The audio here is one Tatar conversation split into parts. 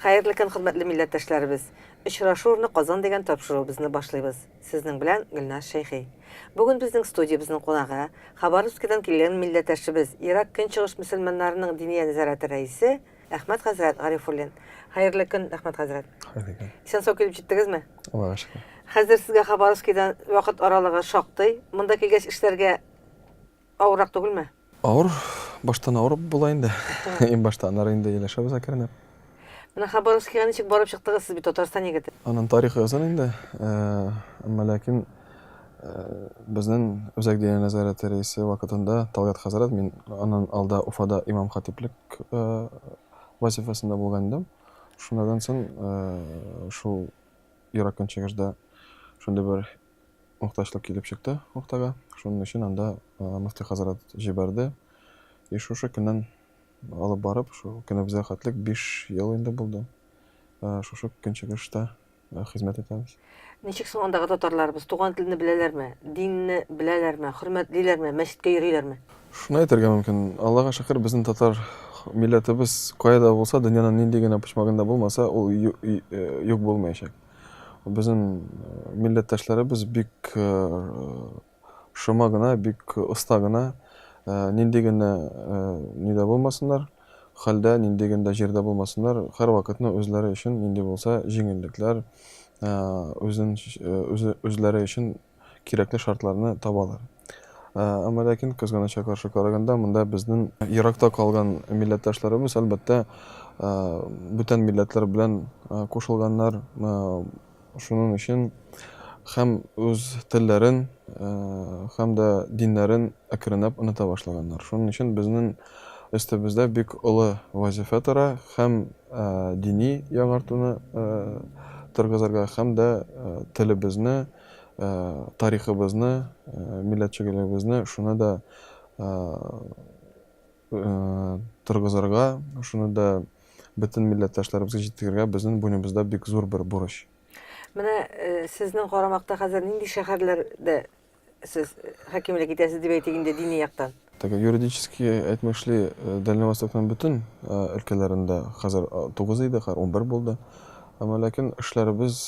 Хәерле көн, хөрмәтле милләттәшләребез! Очрашу урыны Казан дигән тапшыруыбызны башлыйбыз. Сезнең белән Гөлназ Шәйхи. Бүген безнең студиябезнең кунагы, Хабаровскидан килгән милләттәшебез, Ерак Көнчыгыш мөселманнарының Диния нәзарәте рәисе Әхмәт хәзрәт Гарифуллин. Хәерле көн, Әхмәт хәзрәт. Хәерле көн. Исән-сау килеп җиттегезме? Аллага шөкер. Хәзер сезгә Хабаровскидан вакыт аралыгы шактый. Монда килгәч эшләргә авыррак түгелме? Авыр, баштан авыр була инде. Иң башта, аннары инде ияләшәбез әкренләп. Менә Хабаровскига ничек барып чыктыгыз, сез бит Татарстан егете. Аның тарихы озын инде. Әмма ләкин безнең Үзәк Диния нәзарәте рәисе вакытында Талгат хәзрәт, мин аннан алда Уфада имам-хатиплек вазифасында булган идем. Шуннан соң шул Ерак Көнчыгышда шундый бер мохтаҗлык килеп чыкты уртага. Шуның өчен анда мөфти хәзрәт җибәрде. И шушы көннән алып барып, шул көнебезгә хәтлек 5 ел инде булды. Шушы Көнчыгышта хезмәт итәбез. Ничек соң андагы татарларыбыз туган телне беләләрме, динне беләләрме, хөрмәтлиләрме, мәчеткә йөриләрме? Шуны әйтергә мөмкин, Аллага шөкер, безнең татар милләтебез кая да булса, дөньяның нинди генә почмагында булмаса, ул юк булмаячак. Безнең милләттәшләребез бик шома гына, бик оста гына, нинди генә нидә булмасыннар, хәлдә, нинди генә дә җирдә булмасыннар, һәрвакытны үзләре өчен нинди булса җиңеллекләр, үзен, үзләре өчен кирәкле шартларны табалар. Әмма ләкин, кызганычка каршы караганда, монда безнең еракта калган милләттәшләребез, әлбәттә, бүтән милләтләр белән кушылганнар, Шуның өчен һәм үз телләрен, һәм дә диннәрен әкренләп оныта башлаганнар. Шуның өчен безнең өстебездә бик олы вазифа тора, һәм дини яңартуны торгызырга, һәм дә телебезне, тарихыбызны, милләтчелегебезне шуны да торгызырга, шуны да бөтен милләттәшләребезгә җиткерергә безнең буеныбызда бик зур бер бурыч. Менә сезнең карамакта хәзер нинди шәһәрләрдә сез хакимлек итәсез дип әйтик инде дини яктан? Теге юридически әйтмешли, Дальний Востокның бөтен өлкәләрендә хәзер 9 иде, хәзер 11 булды. Әмма ләкин эшләребез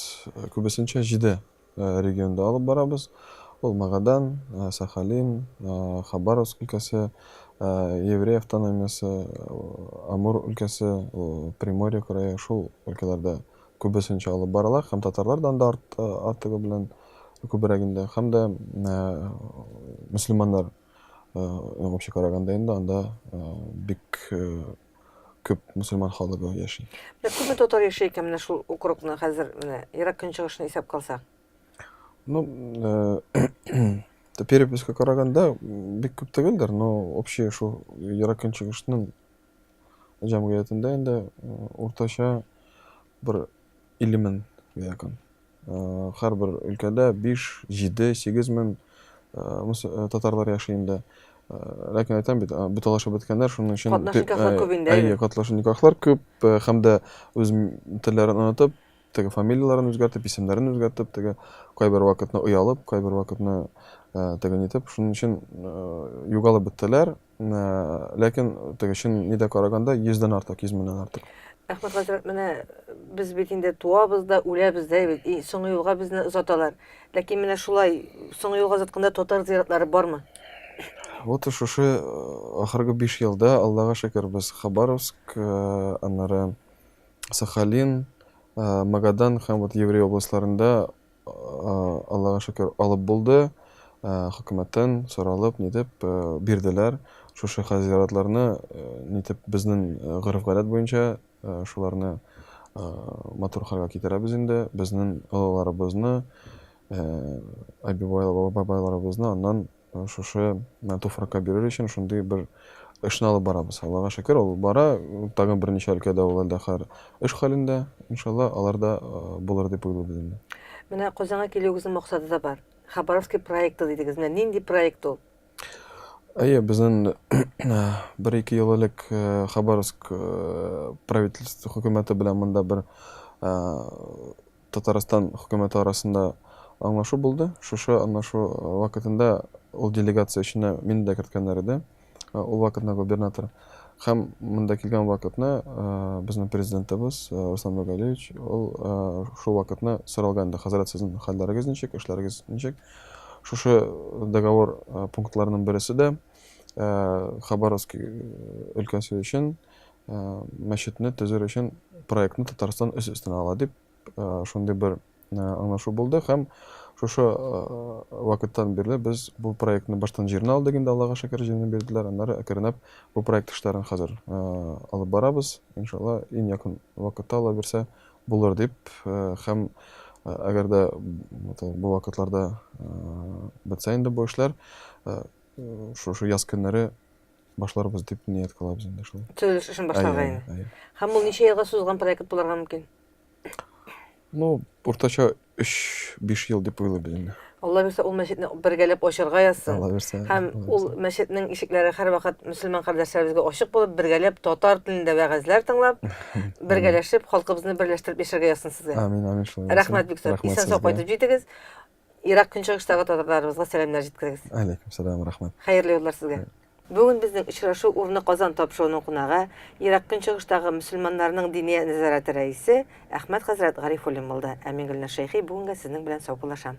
күбесенчә 7 регионда алып барабыз. Ул Магадан, Сахалин, Хабаровск өлкәсе, Еврей автономиясе, Амур өлкәсе, Приморье крае, шул өлкәләрдә күбесенчә алып барыла. Һәм татарлар да анда артыгы белән күбрәк инде. Һәм дә мөселманнар, вообще караганда инде анда бик күп мөселман халыгы яши. Менә күпме татар яши икән менә шул округны хәзер менә Ерак Көнчыгышны исәпкә алсак? Ну, переписка караганда бик күп түгелдер, но общий шул Ерак Көнчыгышның җәмгыятендә инде уртача бер 50 мең якын. Һәрбер өлкәдә 5, 7, 8 мең татарлар яши инде. Ләкин әйтәм бит, буталашып беткәннәр, шуның өчен Катнаш никахлар күп инде. Әйе, катнаш никахлар күп, һәм дә үз телләрен онытып, теге фамилияләрен үзгәртеп, исемнәрен үзгәртеп, теге кайбер вакытны оялып, кайбер вакытны теге нитеп, шуның өчен югалып беттеләр. Ләкин теге чын нидә караганда 100дән артык, 100 меңнән артык. Әхмәт хәзрәт, менә без бит инде туабыз да, үләбез дә бит, и соңгы юлга безне озаталар. Ләкин менә шулай соңгы юлга озатканда татар зиратлары бармы? Вот шушы ахыргы 5 елда, Аллага шөкер, без Хабаровск, аннары Сахалин, Магадан һәм вот Еврей областьларында Аллага шөкер, алып булды. Хөкүмәттән соралып, нитеп бирделәр. Шушы хәзиратларны нитеп безнең гореф-гадәт буенча шуларны матур хәлгә китерәбез инде. Безнең олыларыбызны, әби-бабайларыбызны аннан Шушы туфракка бирер өчен шундый бер эшне алып барабыз. Аллага шөкер, ул бара. Тагын берничә өлкәдә ул әле хәр эш хәлендә. Иншалла, алар да булыр дип уйлыйбыз инде. Менә Казанга килүегезнең максаты да бар. Хабаровский проекты дидегез. Менә нинди проект ул? Әйе, безнең бер-ике ел элек Хабаровск правительство хөкүмәте белән монда бер Татарстан хөкүмәте арасында аңлашу булды. Шушы аңлашу вакытында ул делегация эченә мине дә керткәннәр иде. Ул вакытны губернатор. Һәм монда килгән вакытны безнең президентыбыз Руслан Нургалиевич ул шул вакытны соралган инде, хәзрәт, сезнең хәлләрегез ничек, эшләрегез ничек? Шушы договор пунктларының бересе дә Хабаровский өлкәсе өчен мәчетне төзер өчен проектны Татарстан үз өстенә ала дип шундый бер аңлашу булды һәм шушы вакыттан бирле без бу проектны баштан җирне алдык инде, Аллага шөкер, җирне бирделәр, аннары әкренләп бу проект эшләрен хәзер алып барабыз. Иншалла, иң якын вакытта, Алла бирсә, булыр дип һәм әгәр дә бу вакытларда бетсә инде бу эшләр, шушы яз көннәре башларбыз дип ният кылабыз инде шулай. Төзелеш эшен башларга инде. Һәм ул ничә елга сузылган проект булырга мөмкин? Ну, уртача 3-5 ел дип уйлыйбыз инде. Алла бирсә, ул мәчетне бергәләп ачарга язсын. Алла бирсә. Һәм ул мәчетнең ишекләре һәрвакыт мөселман кардәшләребезгә ачык булып, бергәләп татар телендә вәгазьләр тыңлап, бергәләшеп халкыбызны берләштереп яшәргә язсын сезгә. Амин, амин шулай. Рәхмәт бик зур. Исән сау кайтып җитегез. Ерак Көнчыгыштагы татарларыбызга сәламнәр җиткерегез. Алейкум сәлам, рәхмәт. Хәерле юллар сезгә. Бүген безнең очрашу урыны Казан тапшыруының кунагы, Ерак Көнчыгыштагы мөселманнарның диния нәзарәте рәисе Әхмәт хәзрәт Гарифуллин булды. Ә мин Гөлназ Шәйхи бүгенгә сезнең белән саубуллашам.